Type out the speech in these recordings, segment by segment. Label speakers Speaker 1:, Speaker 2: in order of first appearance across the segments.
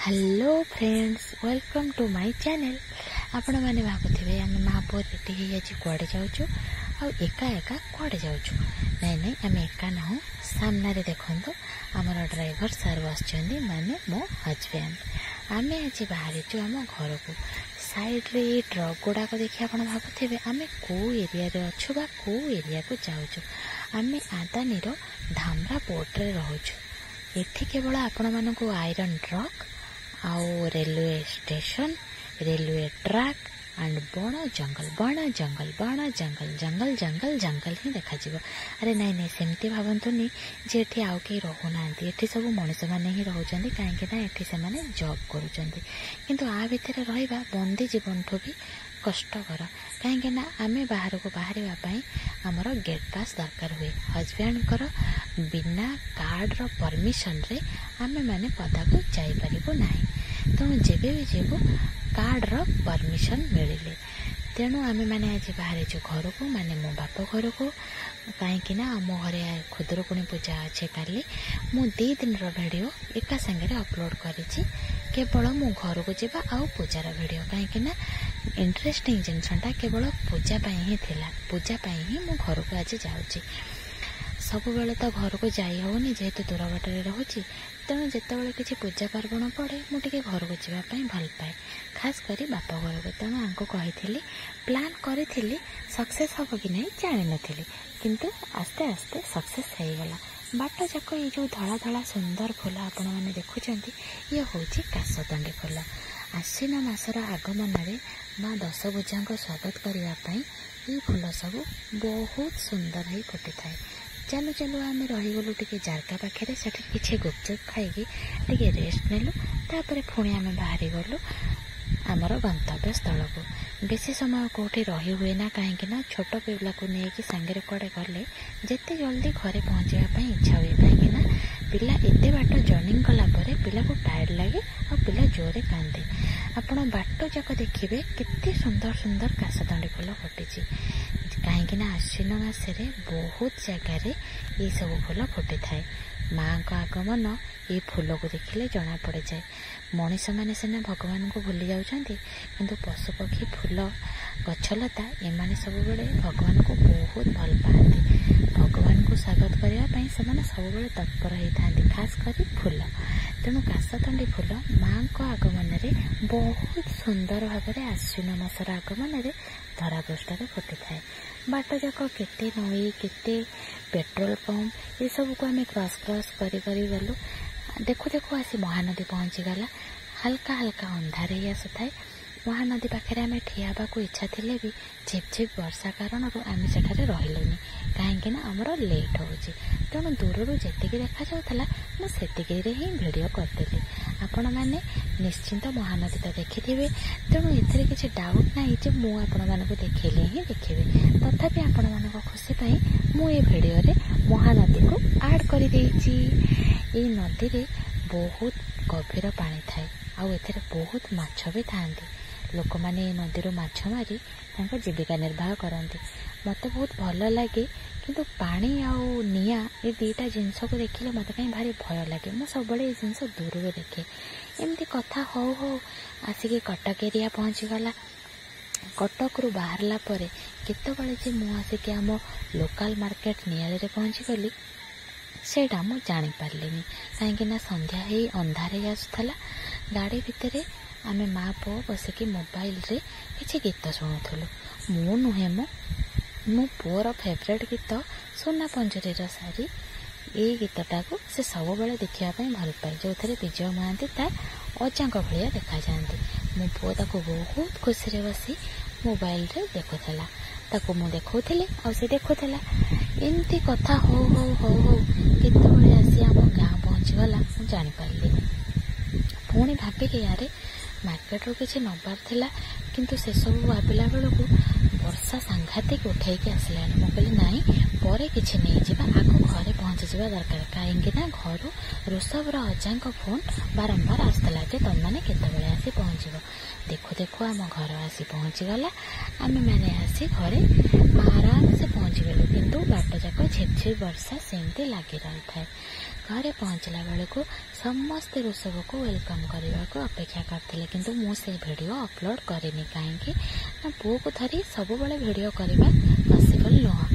Speaker 1: Hello friends, welcome to my channel. ଆପଣମାନେ ଭାବୁଥିବେ ଆମେ ମା ପୁଅ ରେଡ଼ି ହେଇ ଆଜି କୁଆଡ଼େ ଯାଉଛୁ ଆଉ ଏକା ଏକା କୁଆଡ଼େ ଯାଉଛୁ। ନାଇଁ ନାଇଁ, ଆମେ ଏକା ନାହୁଁ। ସାମ୍ନାରେ ଦେଖନ୍ତୁ, ଆମର ଡ୍ରାଇଭର ସାର୍ ବସିଛନ୍ତି, ମାନେ ମୋ ହଜବ୍ୟାଣ୍ଡ। ଆମେ ଆଜି ବାହାରିଛୁ ଆମ ଘରକୁ। ସାଇଡ଼୍ରେ ଏଇ ଟ୍ରକ୍ ଗୁଡ଼ାକ ଦେଖି ଆପଣ ଭାବୁଥିବେ ଆମେ କେଉଁ ଏରିଆରେ ଅଛୁ ବା କେଉଁ ଏରିଆକୁ ଯାଉଛୁ। ଆମେ ଆଦାନୀର ଧାମରା ପୋର୍ଟରେ ରହୁଛୁ। ଏଠି କେବଳ ଆପଣମାନଙ୍କୁ ଆଇରନ୍ ଟ୍ରକ୍ ଆଉ railway station, railway track and ବଣ ଜଙ୍ଗଲ, ବଣ ଜଙ୍ଗଲ, ବଣ ଜଙ୍ଗଲ, ଜଙ୍ଗଲ ଜଙ୍ଗଲ ଜଙ୍ଗଲ ହିଁ ଦେଖାଯିବ। ଆରେ ନାଇଁ ନାଇଁ, ସେମିତି ଭାବନ୍ତୁନି ଯେ ଏଠି ଆଉ କେହି ରହୁନାହାନ୍ତି। ଏଠି ସବୁ ମଣିଷମାନେ ହିଁ ରହୁଛନ୍ତି, କାହିଁକି ନା ଏଠି ସେମାନେ ଜବ୍ କରୁଛନ୍ତି। କିନ୍ତୁ ଆ ଭିତରେ ରହିବା ବନ୍ଦୀ ଜୀବନଠୁ ବି କଷ୍ଟକର, କାହିଁକି ନା ଆମେ ବାହାରକୁ ବାହାରିବା ପାଇଁ ଆମର ଗେଟ୍ ପାସ୍ ଦରକାର ହୁଏ। ହଜବ୍ୟାଣ୍ଡଙ୍କର ବିନା କାର୍ଡ଼ର ପରମିସନରେ ଆମେମାନେ ପଦାକୁ ଯାଇପାରିବୁ ନାହିଁ। ତେଣୁ ଯେବେ ବି ଯିବୁ, କାର୍ଡ଼ର ପରମିସନ୍ ମିଳିଲେ। ତେଣୁ ଆମେମାନେ ଆଜି ବାହାରିଛୁ ଘରକୁ, ମାନେ ମୋ ବାପ ଘରକୁ, କାହିଁକି ନା ଆମ ଘରେ ଖୁଦୁରୁକୁଣୀ ପୂଜା ଅଛି କାଲି। ମୁଁ 2 ଦିନର ଭିଡ଼ିଓ ଏକା ସାଙ୍ଗରେ ଅପଲୋଡ଼ କରିଛି, କେବଳ ମୁଁ ଘରକୁ ଯିବା ଆଉ ପୂଜାର ଭିଡ଼ିଓ, କାହିଁକି ନା ଇଣ୍ଟରେଷ୍ଟିଂ ଜିନିଷଟା କେବଳ ପୂଜା ପାଇଁ ହିଁ ଥିଲା। ପୂଜା ପାଇଁ ହିଁ ମୁଁ ଘରକୁ ଆଜି ଯାଉଛି। ସବୁବେଳେ ତ ଘରକୁ ଯାଇ ହେଉନି, ଯେହେତୁ ଦୂର ବାଟରେ ରହୁଛି। ତେଣୁ ଯେତେବେଳେ କିଛି ପୂଜା ପାର୍ବଣ ପଡ଼େ, ମୁଁ ଟିକେ ଘରକୁ ଯିବା ପାଇଁ ଭଲ ପାଏ, ଖାସ୍ କରି ବାପ ଘରକୁ। ତେଣୁ ଆଙ୍କୁ କହିଥିଲି, ପ୍ଲାନ୍ କରିଥିଲି, ସକ୍ସେସ୍ ହେବ କି ନାହିଁ ଜାଣିନଥିଲି, କିନ୍ତୁ ଆସ୍ତେ ଆସ୍ତେ ସକ୍ସେସ୍ ହେଇଗଲା। ବାଟ ଯାକ ଏଇ ଯେଉଁ ଧଳା ଧଳା ସୁନ୍ଦର ଫୁଲ ଆପଣମାନେ ଦେଖୁଛନ୍ତି, ଇଏ ହେଉଛି କାଶତଣ୍ଡି ଫୁଲ। ଆଶ୍ୱିନ ମାସର ଆଗମନରେ ମା ଦଶଭୁଜାଙ୍କ ସ୍ୱାଗତ କରିବା ପାଇଁ ଏଇ ଫୁଲ ସବୁ ବହୁତ ସୁନ୍ଦର ହେଇ ଫୁଟିଥାଏ। ଚାଲୁ ଚାଲୁ ଆମେ ରହିଗଲୁ ଟିକେ ଜାରକା ପାଖରେ। ସେଠି କିଛି ଗୁପଚୁପ ଖାଇକି ଟିକେ ରେଷ୍ଟ ନେଲୁ। ତାପରେ ପୁଣି ଆମେ ବାହାରିଗଲୁ ଆମର ଗନ୍ତବ୍ୟ ସ୍ଥଳକୁ। ବେଶୀ ସମୟ କେଉଁଠି ରହି ହୁଏ ନା, କାହିଁକି ନା ଛୋଟ ପିଲାକୁ ନେଇକି ସାଙ୍ଗରେ କୁଆଡ଼େ ଗଲେ ଯେତେ ଜଲ୍ଦି ଘରେ ପହଞ୍ଚିବା ପାଇଁ ଇଚ୍ଛା ହୁଏ, କାହିଁକି ନା ପିଲା ଏତେ ବାଟ ଜର୍ଣ୍ଣିଂ କଲା ପରେ ପିଲାକୁ ଟାୟାର୍ଡ଼ ଲାଗେ ଆଉ ପିଲା ଜୋରରେ କାନ୍ଦେ। ଆପଣ ବାଟ ଯାକ ଦେଖିବେ କେତେ ସୁନ୍ଦର ସୁନ୍ଦର କାଶତଣ୍ଡି ଫୁଲ ଫୁଟିଛି, କାହିଁକି ନା ଆଶ୍ୱିନ ମାସରେ ବହୁତ ଜାଗାରେ ଏଇସବୁ ଫୁଲ ଫୁଟିଥାଏ। ମାଆଙ୍କ ଆଗମନ ଏଇ ଫୁଲକୁ ଦେଖିଲେ ଜଣା ପଡ଼ିଯାଏ। ମଣିଷମାନେ ସିନା ଭଗବାନଙ୍କୁ ଭୁଲି ଯାଉଛନ୍ତି, କିନ୍ତୁ ପଶୁପକ୍ଷୀ, ଫୁଲ, ଗଛଲତା ଏମାନେ ସବୁବେଳେ ଭଗବାନଙ୍କୁ ବହୁତ ଭଲ ପାଆନ୍ତି। ଭଗବାନଙ୍କୁ ସ୍ୱାଗତ କରିବା ପାଇଁ ସେମାନେ ସବୁବେଳେ ତତ୍ପର ହେଇଥାନ୍ତି, ଖାସ୍ କରି ଫୁଲ। ତେଣୁ କାଶତଣ୍ଡି ଫୁଲ ମାଆଙ୍କ ଆଗମନରେ ବହୁତ ସୁନ୍ଦର ଭାବରେ ଆଶ୍ୱିନ ମାସର ଆଗମନରେ ଧରାପୃଷ୍ଠରେ ଫୁଟିଥାଏ। ବାଟଯାକ କେତେ ନଈ, କେତେ ପେଟ୍ରୋଲ ପମ୍ପ, ଏସବୁକୁ ଆମେ କ୍ରସ୍ କ୍ରସ୍ କରି କରି ଗଲୁ। ଦେଖୁ ଦେଖୁ ଆସି ମହାନଦୀ ପହଞ୍ଚିଗଲା। ହାଲକା ହାଲକା ଅନ୍ଧାର ହେଇ ଆସୁଥାଏ। ମହାନଦୀ ପାଖରେ ଆମେ ଠିଆ ହେବାକୁ ଇଚ୍ଛା ଥିଲେ ବି ଝିପ୍ ଝିପ୍ ବର୍ଷା କାରଣରୁ ଆମେ ସେଠାରେ ରହିଲୁନି, କାହିଁକି ନା ଆମର ଲେଟ୍ ହେଉଛି। ତେଣୁ ଦୂରରୁ ଯେତିକି ଦେଖାଯାଉଥିଲା ମୁଁ ସେତିକିରେ ହିଁ ଭିଡ଼ିଓ କରିଦେଲି। ଆପଣମାନେ ନିଶ୍ଚିନ୍ତ ମହାନଦୀ ତ ଦେଖିଥିବେ, ତେଣୁ ଏଥିରେ କିଛି ଡାଉଟ୍ ନାହିଁ ଯେ ମୁଁ ଆପଣମାନଙ୍କୁ ଦେଖେଇଲେ ହିଁ ଦେଖିବେ। ତଥାପି ଆପଣମାନଙ୍କ ଖୁସି ପାଇଁ ମୁଁ ଏ ଭିଡ଼ିଓରେ ମହାନଦୀକୁ ଆଡ଼୍ କରିଦେଇଛି। ଏଇ ନଦୀରେ ବହୁତ ଗଭୀର ପାଣି ଥାଏ ଆଉ ଏଥିରେ ବହୁତ ମାଛ ବି ଥାଆନ୍ତି। ଲୋକମାନେ ଏ ନଦୀରୁ ମାଛ ମାରି ତାଙ୍କ ଜୀବିକା ନିର୍ବାହ କରନ୍ତି। ମୋତେ ବହୁତ ଭଲ ଲାଗେ, କିନ୍ତୁ ପାଣି ଆଉ ନିଆଁ ଏ ଦୁଇଟା ଜିନିଷକୁ ଦେଖିଲେ ମୋତେ କାହିଁ ଭାରି ଭୟ ଲାଗେ। ମୁଁ ସବୁବେଳେ ଏ ଜିନିଷ ଦୂରରୁ ଦେଖେ। ଏମିତି କଥା ହଉ ହଉ ଆସିକି କଟକ ଏରିଆ ପହଞ୍ଚିଗଲା। କଟକରୁ ବାହାରିଲା ପରେ କେତେବେଳେ ଯେ ମୁଁ ଆସିକି ଆମ ଲୋକାଲ୍ ମାର୍କେଟ ନିଆଳିରେ ପହଞ୍ଚିଗଲି, ସେଇଟା ମୁଁ ଜାଣିପାରିଲିନି, କାହିଁକି ନା ସନ୍ଧ୍ୟା ହେଇ ଅନ୍ଧାର ହେଇ ଆସୁଥିଲା। ଗାଡ଼ି ଭିତରେ ଆମେ ମା ପୁଅ ବସିକି ମୋବାଇଲରେ କିଛି ଗୀତ ଶୁଣୁଥିଲୁ। ମୁଁ ନୁହେଁ, ମୋ ପୁଅର ଫେଭରେଟ୍ ଗୀତ ସୁନା ପଞ୍ଜୁରୀର ଶାରୀ। ଏଇ ଗୀତଟାକୁ ସେ ସବୁବେଳେ ଦେଖିବା ପାଇଁ ଭଲ ପାଏ, ଯେଉଁଥିରେ ବିଜୟ ମହାନ୍ତି ତା ଅଜାଙ୍କ ଭଳିଆ ଦେଖାଯାଆନ୍ତି। ମୋ ପୁଅ ତାକୁ ବହୁତ ଖୁସିରେ ବସି ମୋବାଇଲରେ ଦେଖୁଥିଲା। ତାକୁ ମୁଁ ଦେଖାଉଥିଲି ଆଉ ସେ ଦେଖୁଥିଲା। ଏମିତି କଥା ହଉ ହଉ ହଉ ହଉ କେତେବେଳେ ଆସି ଆମ ଗାଁ ପହଞ୍ଚିଗଲା ମୁଁ ଜାଣିପାରିଲିନି। ପୁଣି ଭାବିଲି, ଆରେ ମାର୍କେଟରୁ କିଛି ନେବାର ଥିଲା, କିନ୍ତୁ ସେସବୁ ଭାବିଲା ବେଳକୁ ବର୍ଷା ସାଂଘାତିକ ଉଠେଇକି ଆସିଲାଣି। ମୁଁ କହିଲି ନାଇଁ, ପରେ କିଛି ନେଇଯିବା, ଆଗ ଘରେ ପହଞ୍ଚି ପହଞ୍ଚିଯିବା ଦରକାର, କାହିଁକି ନା ଘରୁ ଋଷଭର ଅଜାଙ୍କ ଫୋନ୍ ବାରମ୍ବାର ଆସୁଥିଲା ଯେ ତମେମାନେ କେତେବେଳେ ଆସି ପହଞ୍ଚିବ। ଦେଖୁ ଦେଖୁ ଆମ ଘର ଆସି ପହଞ୍ଚିଗଲା। ଆମେମାନେ ଆସି ଘରେ ଆରାମସେ ପହଞ୍ଚିଗଲୁ, କିନ୍ତୁ ବାଟ ଯାକ ଝିପ୍ ଝିପ୍ ବର୍ଷା ସେମିତି ଲାଗି ରହିଥାଏ। ଘରେ ପହଞ୍ଚିଲା ବେଳକୁ ସମସ୍ତେ ଋଷଭକୁ welcome କରିବାକୁ ଅପେକ୍ଷା କରିଥିଲେ, କିନ୍ତୁ ମୁଁ ସେ ଭିଡ଼ିଓ ଅପଲୋଡ଼ କରିନି, କାହିଁକି ନା ପୁଅକୁ ଧରି ସବୁବେଳେ ଭିଡ଼ିଓ କରିବା ପସିବଲ୍ ନୁହଁ।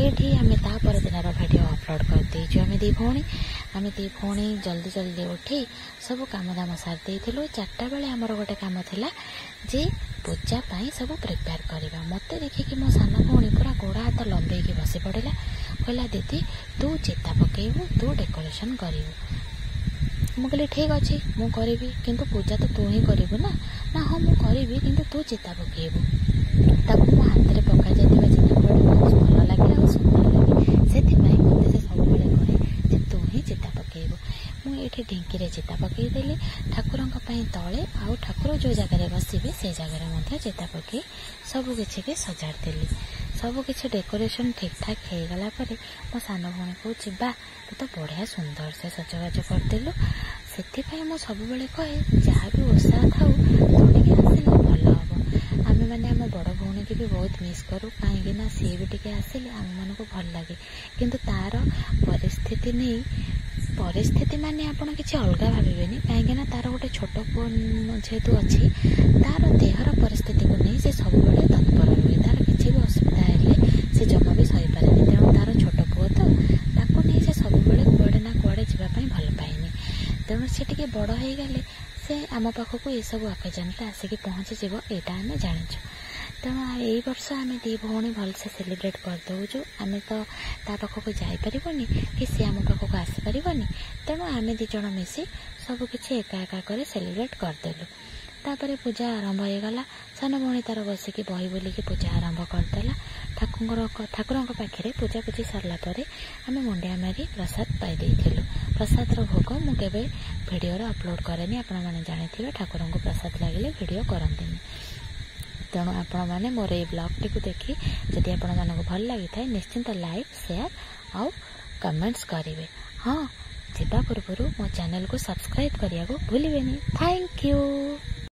Speaker 1: ଏଇଠି ଆମେ ତା ପରଦିନର ଭିଡ଼ିଓ ଅପଲୋଡ଼ କରିଦେଇଛୁ। ଆମେ ଦୁଇ ଭଉଣୀ ଜଲ୍ଦି ଜଲ୍ଦି ଉଠି ସବୁ କାମଦାମ ସାରି ଦେଇଥିଲୁ। 4ଟା ବେଳେ ଆମର ଗୋଟେ କାମ ଥିଲା ଯେ ପୂଜା ପାଇଁ ସବୁ ପ୍ରିପେୟାର କରିବା। ମୋତେ ଦେଖିକି ମୋ ସାନ ଭଉଣୀ ପୁରା ଗୋଡ଼ ହାତ ଲମ୍ବେଇକି ବସି ପଡ଼ିଲା। କହିଲା, ଦିଦି, ତୁ ଚିତା ପକେଇବୁ, ତୁ ଡେକୋରେସନ୍ କରିବୁ। ମୁଁ କହିଲି, ଠିକ୍ ଅଛି, ମୁଁ କରିବି, କିନ୍ତୁ ପୂଜା ତ ତୁ ହିଁ କରିବୁ ନା? ନା, ହଁ, ମୁଁ କରିବି, କିନ୍ତୁ ତୁ ଚିତା ପକେଇବୁ। ତାକୁ ମୋ ହାତରେ ପକାଯାଇଥିବା ଚିତା କୁଆଡ଼େ ବହୁତ ଭଲ ଲାଗେ ଆଉ ସୁନ୍ଦର ଲାଗେ। ସେଥିପାଇଁ ମୋତେ ସେ ସବୁବେଳେ କହେ ଯେ ତୁ ହିଁ ଚିତା ପକେଇବୁ। ମୁଁ ଏଇଠି ଢିଙ୍କିରେ ଚିତା ପକେଇଦେଲି ଠାକୁରଙ୍କ ପାଇଁ ତଳେ, ଆଉ ଠାକୁର ଯେଉଁ ଜାଗାରେ ବସିବେ ସେ ଜାଗାରେ ମଧ୍ୟ ଚିତା ପକେଇ ସବୁ କିଛିକି ସଜାଡ଼ି ଦେଲି। ସବୁ କିଛି ଡେକୋରେସନ୍ ଠିକ୍ ଠାକ୍ ହେଇଗଲା ପରେ ମୋ ସାନ ଭଉଣୀ କହୁଛି, ବା, ତୁ ତ ବଢ଼ିଆ ସୁନ୍ଦର ସେ ସଜବାଜ କରିଦେଲୁ। ସେଥିପାଇଁ ମୁଁ ସବୁବେଳେ କହେ, ଯାହା ବି ଓଷା ଥାଉ ତୁ ଟିକେ ଆସିଲେ ଭଲ ହବ। ଆମେମାନେ ଆମ ବଡ଼ ଭଉଣୀକି ବି ବହୁତ ମିସ୍ କରୁ, କାହିଁକି ନା ସିଏ ବି ଟିକେ ଆସିଲେ ଆମମାନଙ୍କୁ ଭଲ ଲାଗେ। କିନ୍ତୁ ତାର ପରିସ୍ଥିତି ନେଇ, ପରିସ୍ଥିତି ମାନେ ଆପଣ କିଛି ଅଲଗା ଭାବିବେନି, କାହିଁକି ନା ତାର ଗୋଟେ ଛୋଟ ପୁଅ ଯେହେତୁ ଅଛି, ତାର ଦେହର ପରିସ୍ଥିତିକୁ ନେଇ ସେ ସବୁବେଳେ ତତ୍ପର ରୁହେ। ତାର କିଛି ବି ଅସୁବିଧା ହେଲେ ସେ ଜମା ବି ସହିପାରେନି। ତେଣୁ ତାର ଛୋଟ ପୁଅ ତ, ତାକୁ ନେଇ ସେ ସବୁବେଳେ କୁଆଡ଼େ ନା କୁଆଡ଼େ ଯିବା ପାଇଁ ଭଲ ପାଏନି। ତେଣୁ ସେ ଟିକେ ବଡ଼ ହେଇଗଲେ ସେ ଆମ ପାଖକୁ ଏସବୁ ଅକେଜନ୍ରେ ଆସିକି ପହଞ୍ଚିଯିବ, ଏଇଟା ଆମେ ଜାଣିଛୁ। ତେଣୁ ଏଇ ବର୍ଷ ଆମେ ଦୁଇ ଭଉଣୀ ଭଲସେ ସେଲିବ୍ରେଟ୍ କରିଦେଉଛୁ। ଆମେ ତ ତା ପାଖକୁ ଯାଇପାରିବୁନି କି ସେ ଆମ ପାଖକୁ ଆସିପାରିବନି, ତେଣୁ ଆମେ ଦୁଇ ଜଣ ମିଶି ସବୁକିଛି ଏକା ଏକା କରି ସେଲିବ୍ରେଟ୍ କରିଦେଲୁ। ତାପରେ ପୂଜା ଆରମ୍ଭ ହେଇଗଲା। ସାନ ଭଉଣୀ ତାର ବସିକି ବହି ବୋଲିକି ପୂଜା ଆରମ୍ଭ କରିଦେଲା। ଠାକୁରଙ୍କ ପାଖରେ ପୂଜାପୂଜି ସରିଲା ପରେ ଆମେ ମୁଣ୍ଡିଆ ମାରି ପ୍ରସାଦ ପାଇ ଦେଇଥିଲୁ। ପ୍ରସାଦର ଭୋଗ ମୁଁ କେବେ ଭିଡ଼ିଓରେ ଅପଲୋଡ଼ କରେନି। ଆପଣମାନେ ଜାଣିଥିବେ, ଠାକୁରଙ୍କୁ ପ୍ରସାଦ ଲାଗିଲେ ଭିଡ଼ିଓ କରନ୍ତିନି। ତେଣୁ ଆପଣମାନେ ମୋର ଏଇ ବ୍ଲଗ୍ଟିକୁ ଦେଖି ଯଦି ଆପଣମାନଙ୍କୁ ଭଲ ଲାଗିଥାଏ, ନିଶ୍ଚିନ୍ତ ଲାଇକ୍, ସେୟାର ଆଉ କମେଣ୍ଟସ୍ କରିବେ। ହଁ, ଯିବା ପୂର୍ବରୁ ମୋ ଚ୍ୟାନେଲକୁ ସବସ୍କ୍ରାଇବ୍ କରିବାକୁ ଭୁଲିବେନି। Thank you.